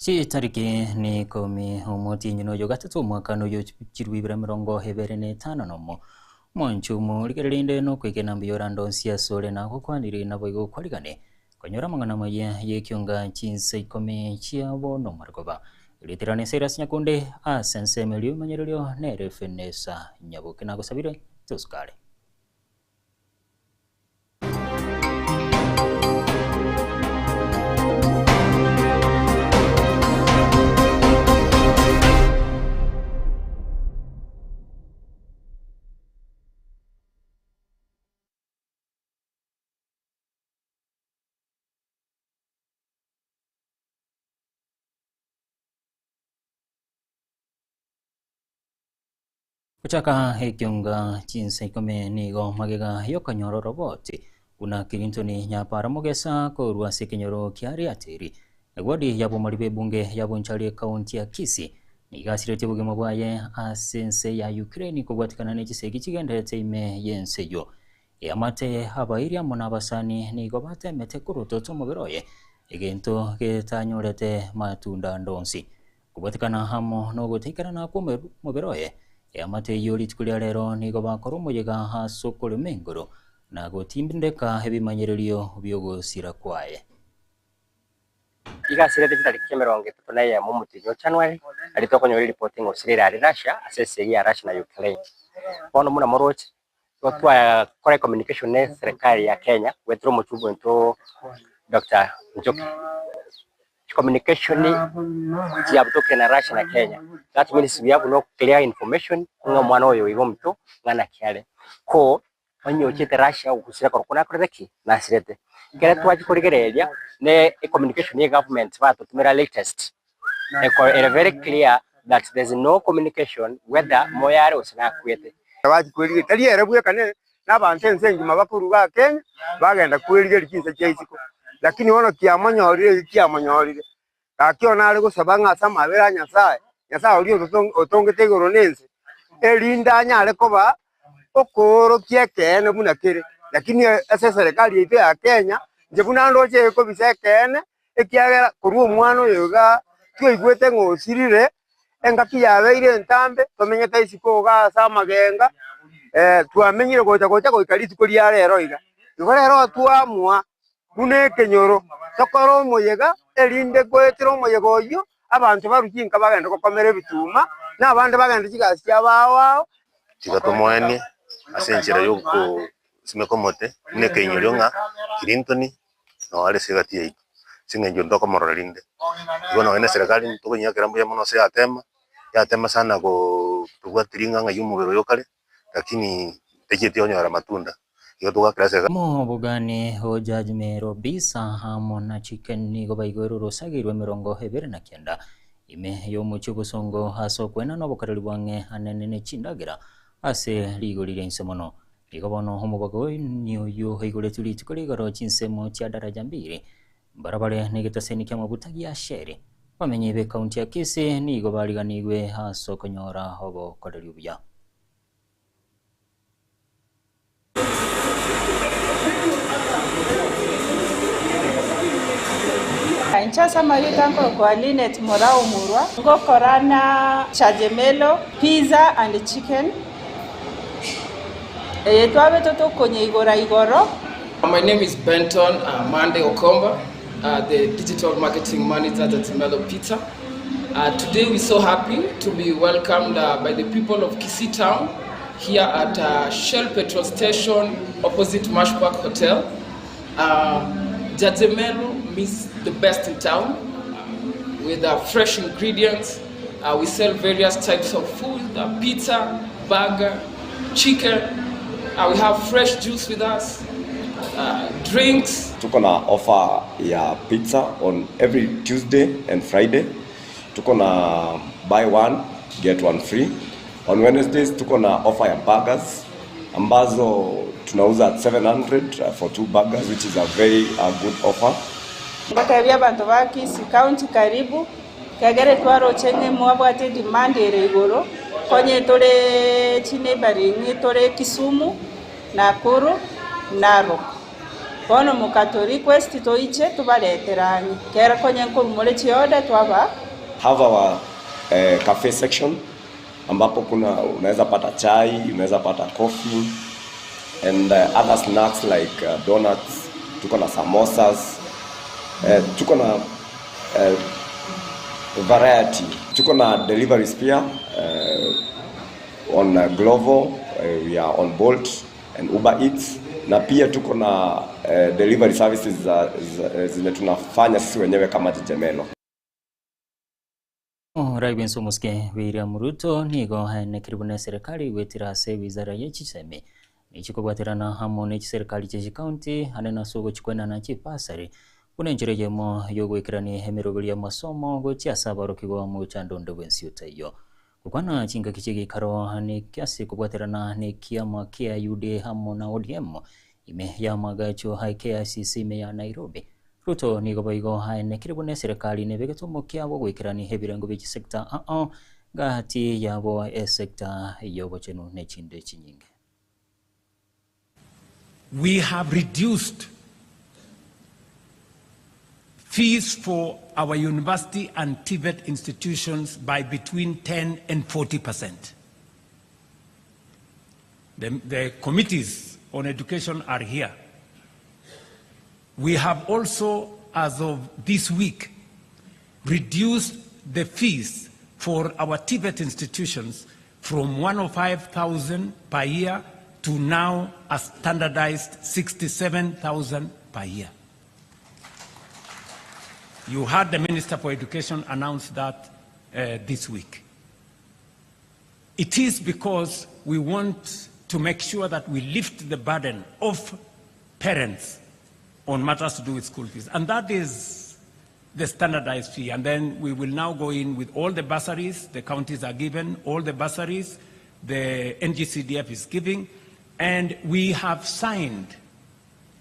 Chitariki n'ikomi omotienyi noyo gatato omwaka noyo chilifu ibere 25. Omonche omorigereria inde nokwegena mbuya orande onsi asore nagokwanire naboigo okwarigane konyora amang'ana amaya y'ekionga chinsa ikomi chia bono marogoba. Ritirane Cyrus Nyakunde ase ensemo eria oimanyererio nere Fenesa Nyaboke nagosabire tosukare. Gochaka ekionga chinsa ikomi nigo magega y'okonyora oroboti buna Clinton Nyapara Mogesa korwa ase ekenyoro kia Riateri, ewadi ya bomori b'ebunge ya Bonchari ekaunti ya Kisii nigo asiretie obogima bwaye ase ense ya Ukraine kobwatikana ne chisegi chigenderete ime y'ense eyio. Eamate, abairi amo nabasani nigo batemete korotota omobere oye, egento getanyorete matunda ande onsi. Kobwatekana amo nogotaikerana kw'omobere oye, eamate eyio rituko ria rero nigo bakora omoyega ase okorema engoro na gotindeka ebimanyererio bi'ogosira kwaye. Iga asirete chitariki 31 omotienyi o January, aria tokonyora eripoti ng'a osirire are Russia ase esegi ya Russia na Ukraine. Bono buna moroche, igo twakora ecommunication ne eserekari ya Kenya goetera omochumbe oito Doctor Njoki. Chicommunication chiabutokire na Russia na Kenya, that means we have no clear information ng'a omwana oyo iga omonto ng'a naki are. Ko onye ochete Russia ogosira korokwo nakorete ki? Nasirete. Ekero twachia korigereria ne ecommunication ya egovernment batotumera latest, eko ere very clear that there is no communication whether moyo are gose nakwete. Bachia kwerigeria, tari ere bweka nere na abanto ense engima bakorwa igaa Kenya, bagenda kwerigeria chinse chia isiko. Lakini bono kiamonyorire eki kiamonyorire, gaki one are gosaba ng'a ase amabera a Nyasaye, Nyasaye oria otongete igoro na ense, erinde anyare koba okoorokia ekeene buna kere. Lakini ase eserekari yaito ya Kenya, inche buna ndoche ekobisa ekeene, ekiagera korwa omwana oyo igaa twaigwete ng'a osirire, engaki yabeire entambe, tomenyete isiko igaa ase amagenga, twamenyire gocha gocha goika rituko ria rero iga. Igo rero twaamua buna ekenyoro, tokore omoyega erinde goetera omoyega oyio, abanto barwe chinka bagende gokomera ebituma, na abande bagende chigasi chiabo ao ao. Tiga tomoenie ase enchera yokosimeka omote buna ekeinyorio ng'a Clinton noo are ase egati yaito, ase eng'encho ntokomorora rinde. Igo nonye na eserekari ntokonyakera mbuya mono ase yatema, yatema sana koo tobwati ring'ang'a ya omobere oyo kare, lakini techieti konyora amatunda, igo togakera eserekari. Omobogani o Judge Mero Bisa amo na Chicken nigo baigoirwe orosagi rw'emerongo ebere na kenda ime y'omochie obosongo ase okoenana obokoreri bwang'e anene ne chindagera ase rigori ria inse mono. Igo bono omobaga oini oyio oigoretwe rituko rigoro chinsemo chia daraja mbiri, mbarabare negetaseni ki'amaguta gia Sheri. Abamenyi b'ekaunti ya Kisii nigo bariganigwe ase okonyora obokoreri obuya. Inche ase amarieta nkorokwa Linet Morao Murwa, ngokora na Chajemelo Pizza and Chicken. Eye twabete tokonyeigora igoro. My name is Benton uh, Mande Okomba, uh, the digital marketing manager at Zimelo Pizza. Uh, today we're so happy to be welcomed uh, by the people of Kisii Town here at uh, Shell Petrol Station opposite Mash Park Hotel. Uh, Jazimelo means the best in town uh, with uh, fresh ingredients. Uh, we sell various types of food, uh, pizza, burger, chicken. Uh, we have fresh juice with us, uh, drinks. Tuko na offer ya pizza on every Tuesday and Friday. Tuko na buy one get one free. On Wednesdays tuko na offer ya burgers ambazo tunauza at 700 for two burgers which is a very uh, good offer. Ngotebia abanto ba Kisii County karibu, Kegere twaroche ng'a mwabwate edemand ere igoro, konye tore chineighboring tore Kisumu, Nakuru, Narok. Bono mokato request toiche tobaretere ang'e. Kera konye nkorumore chiorder twabaa. Have our cafe section ambapo kuna unaweza pata chai, unaweza pata coffee and other snacks like donuts, tuko na samosas, tuko na variety, tuko na deliveries pia on Glovo, we are on Bolt and Uber Eats na pia tuko na delivery services za, za, zenye tunafanya sisi wenyewe kama Jejemelo. Omorai bwense omosike William Ruto nigo aenekire buna eserekari goetera ase ewizara ye chisemi nechikobwaterana amo ne chiserikari chie chikaunti ande nase ogochikwenana chibasari buna enchera eyemo yogoikerania emeroberi y'amasomo gochia ase abarokigwa mochando onde bwensi otaiyo. Gokwana chingaki chi'egeikaro ase kobwaterana nekiama kia UDA amo na ODM ime y'amagacho a KICC ime ya Nairobi. Ruto nigo boigo aenekire buna eserekari nebegete omokia bw'ogoikerania ebirengo bie chisector ao gati yabo esector y'obochenu nechinde chinyinge. We have reduced fees for our university and TVET institutions by between 10 and 40 percent. The, the committees on education are here. We have also, as of this week, reduced the fees for our TVET institutions from 105,000 per year to now a standardized 67,000 per year. You heard the Minister for Education announce that this week. It is because we want to make sure that we lift the burden of parents on matters to do with school fees. And that is the standardized fee. And then we will now go in with all the bursaries the counties are given, all the bursaries the NGCDF is giving, and we have signed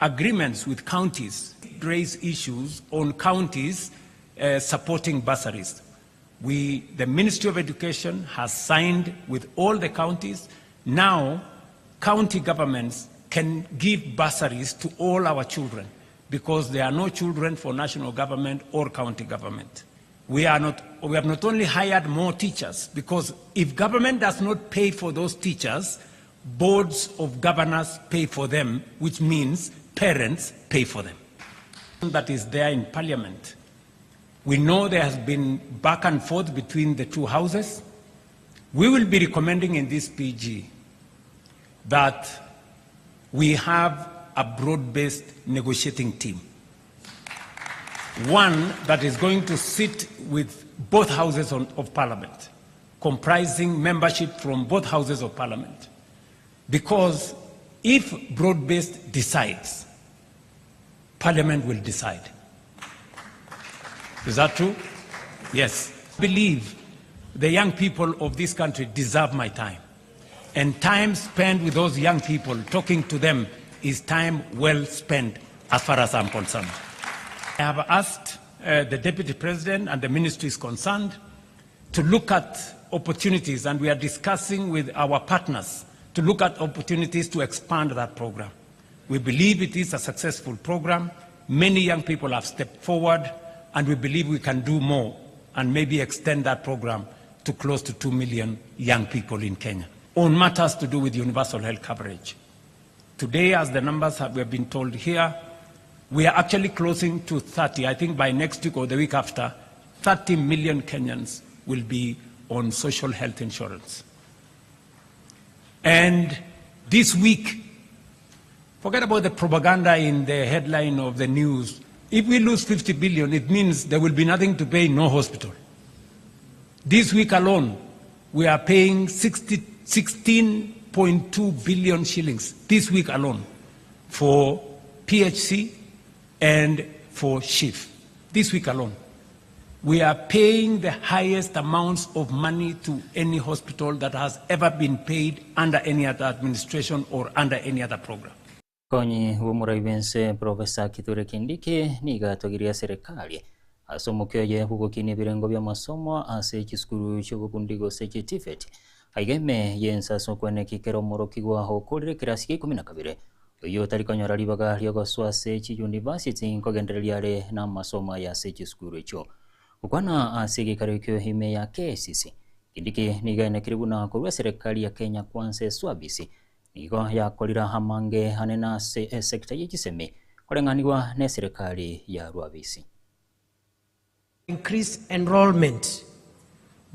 agreements with counties, raise issues on counties supporting bursaries. We, the Ministry of Education has signed with all the counties. Now, county governments can give bursaries to all our children because there are no children for national government or county government. We, are not, we have not only hired more teachers, because if government does not pay for those teachers, boards of governors pay for them, which means parents pay for them. That is there in parliament. We know there has been back and forth between the two houses. We will be recommending in this PG that we have a broad-based negotiating team. One that is going to sit with both houses on, of parliament, comprising membership from both houses of parliament. Because if broad-based decides, parliament will decide. Is that true? Yes. I believe the young people of this country deserve my time. And time spent with those young people, talking to them, is time well spent as far as I'm concerned. I have asked the Deputy President and the ministries concerned to look at opportunities, and we are discussing with our partners to look at opportunities to expand that program. We believe it is a successful program. Many young people have stepped forward, and we believe we can do more and maybe extend that program to close to 2 million young people in Kenya. On matters to do with universal health coverage. Today, as the numbers have, we have been told here, we are actually closing to 30. I think by next week or the week after, 30 million Kenyans will be on social health insurance. And this week, forget about the propaganda in the headline of the news. If we lose 50 billion, it means there will be nothing to pay, no hospital. This week alone, we are paying 60, 16.2 billion shillings this week alone for PHC and for SHIF. This week alone. We are paying the highest amounts of money to any hospital that has ever been paid under any other administration or under any other program. Konyi bw'omorai bwense Professor Kithure Kindiki nigo atogirie serikali ase omokia oye bw'ogokinia ebirengo bi'amasomo ase chisukuru chi'obobundi gose chia TVET aiga ime y'ense ase okweneki kera omorokigwa okorire ekirasi kia ikomi na kabere. Oyio otari konyora ribaga ri'ogosoa ase chiyunivasiti nkogendereria are namasomo aye ase chisukuru echio. Gokwana ase egeikaro ekio ime ya KICC, Kindiki nigo aenekire buna korwa eserekari ya Kenya Kwanza eswabisi nigo yakorire amange anene ase esecta ye chisemi koreng'anigwa neserekari ya Rwabisi. Increase enrollment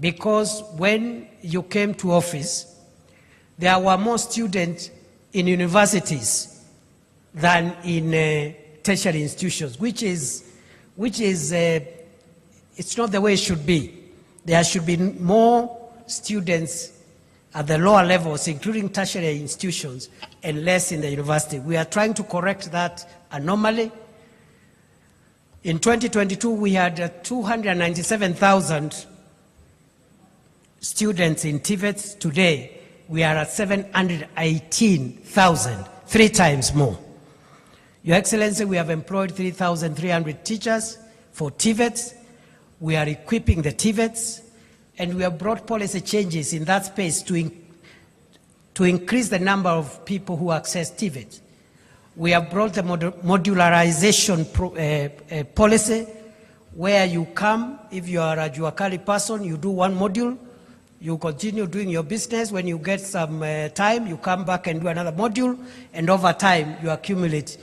because when you came to office there were more students in universities than in uh, tertiary institutions, which is, which is uh, it's not the way it should be. There should be more students at the lower levels, including tertiary institutions, and less in the university. We are trying to correct that anomaly. In 2022, we had uh, 297,000 students in TVETs. Today, we are at 718,000, three times more. Your Excellency, we have employed 3,300 teachers for TVETs. We are equipping the TVETs, and we have brought policy changes in that space to, in, to increase the number of people who access TVET. We have brought the modularization pro, policy where you come, if you are a Juakali person, you do one module, you continue doing your business. When you get some time, you come back and do another module, and over time, you accumulate.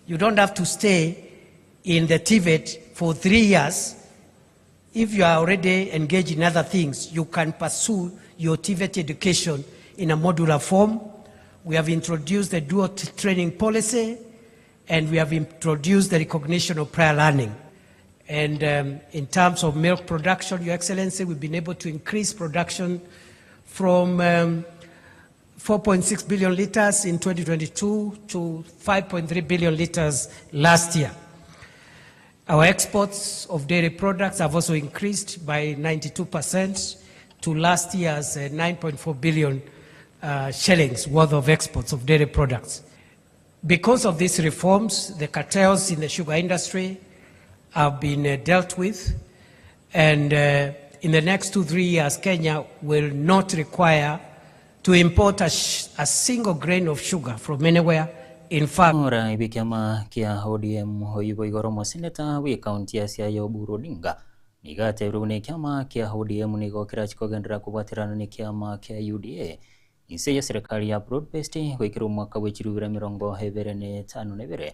You don't have to stay in the TVET for 3 years. If you are already engaged in other things, you can pursue your TVET education in a modular form. We have introduced the dual training policy, and we have introduced the recognition of prior learning. And in terms of milk production, Your Excellency, we've been able to increase production from 4.6 billion liters in 2022 to 5.3 billion liters last year. Our exports of dairy products have also increased by 92% to last year's 9.4 billion shillings worth of exports of dairy products. Because of these reforms, the cartels in the sugar industry have been dealt with, and in the next 2-3 years, Kenya will not require to import a single grain of sugar from anywhere. In fact, Ora ibikiama kia ODM oyibo igoro moseneta wi county ya Siaya Oburu Odinga nigatebiwe ne kiama kia ODM nigo kirachikogendera kubwatirana ne kiama kia UDA inse ya serikali ya broad based goikera omwaka bw'echirubira 2052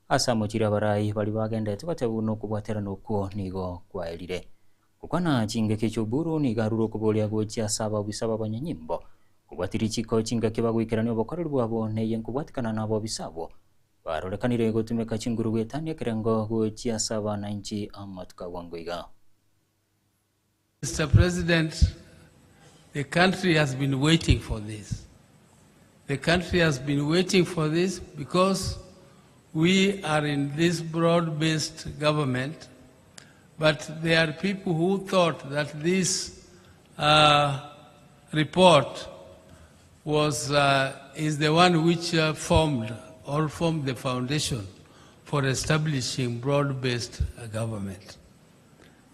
ase amochire abarai bari bagendete gotebu nokubwaterana okwo nigo kwaerire. Gokwana chingaki chia Oburu nigo arure okoboria gochia ase ababisa b'abanyanyimbo kobwatiri chiko chingaki bagoikerania obokoreri bwabo neye nkobwatikana na abobisa abwo barorekanire gotumeka chinguru gwetania ekerengo gochia ase abananchi amatuko bwango iga. Mr. President, the country has been waiting for this. The country has been waiting for this because we are in this broad-based government, but there are people who thought that this report is the one which formed or formed the foundation for establishing broad-based government.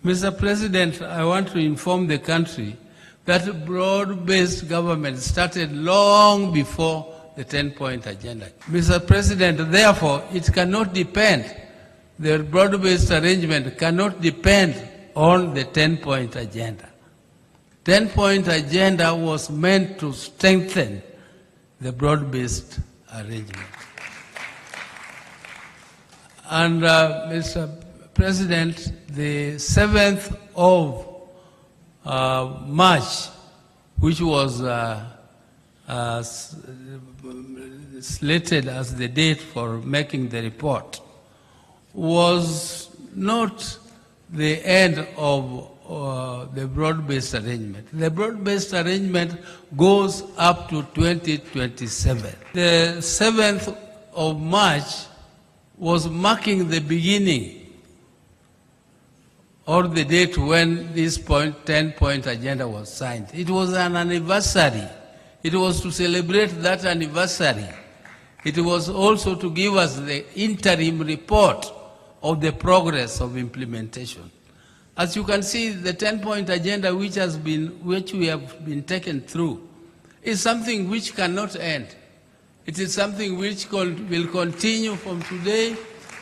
Mr. President, I want to inform the country that broad-based government started long before the 10-point agenda. Mr. President, therefore, it cannot depend, the broad-based arrangement cannot depend on the 10-point agenda. 10-point agenda was meant to strengthen the broad-based arrangement. And Mr. President, the 7th of March, which was slated as the date for making the report, was not the end of the broad-based arrangement. The broad-based arrangement goes up to 2027. The 7th of March was marking the beginning or the date when this 10-point agenda was signed. It was an anniversary. It was to celebrate that anniversary. It was also to give us the interim report of the progress of implementation. As you can see, the 10-point agenda which we have been taken through is something which cannot end. It is something which con will continue from today.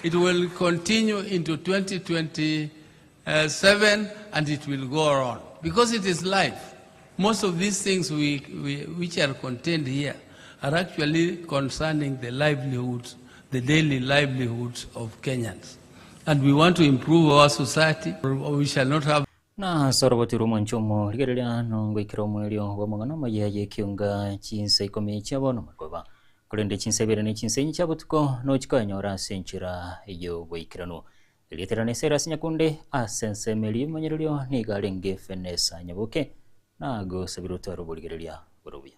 It will continue into 2027 and it will go on because it is life. Most of these things we, we, which are contained here are actually concerning the livelihoods, the daily livelihoods of Kenyans. And we want to improve our society. We shall not have Na ase oroboti rw'omonche omo, rigereria nongoikera omoerio bw'amang'ana amaya y'ekionga chinsa ikomi chia bono marogoba, korende chinsa ibere ne chinsa inye chia botuko nochia koyanyora ase enchera y'oboikeranu. Erieta riane Silas Nyakunde, ase ensemo eria y'omonyererio nigo arenge Fenesa Nyaboke, nagosabire otware oborigereria bore obuya.